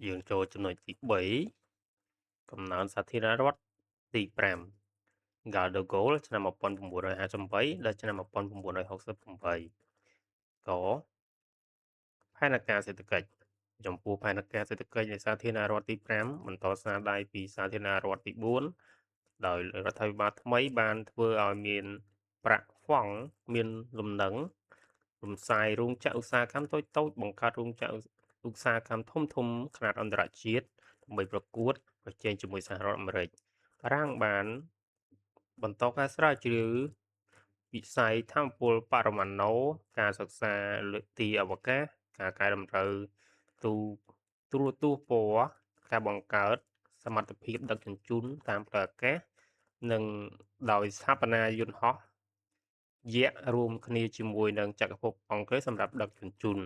យើងចូលចំណុចទី3កំណើនសាធារណរដ្ឋទី5 Charles de Gaulle ឆ្នាំ1958ដល់ឆ្នាំ1968កផែនការសេដ្ឋកិច្ចចំពោះផែនការសេដ្ឋកិច្ចនៃសាធារណរដ្ឋទី5បន្តស្នាដៃពីសាធារណរដ្ឋទី4ដោយរដ្ឋាភិបាលថ្មីបានធ្វើឲ្យមានប្រាក់ហ្វង់មានលំនឹងរំសាយរោងចក្រឧស្សាហកម្មតូចៗបង្កើតរោងចក្រឧស្សាហកម្មធំធំខ្នាតអន្តរជាតិដើម្បីប្រកួតប្រជែងជាមួយសហរដ្ឋអាមេរិកបារាំងបានបន្តការស្រាវជ្រាវវិស័យថាមពលបរមាណូការសិក្សាលើទីអវកាសការកែតម្រូវទូទូរទស្សន៍ពណ៌ការបង្កើតសមត្ថភាពដឹកជញ្ជូនតាមផ្លូវអាកាសនិងដោយស្ថាបនាយន្តហោះយក្សរួមគ្នាជាមួយនឹងចក្រភពអង់គ្លេសសម្រាប់ដឹកជញ្ជូន។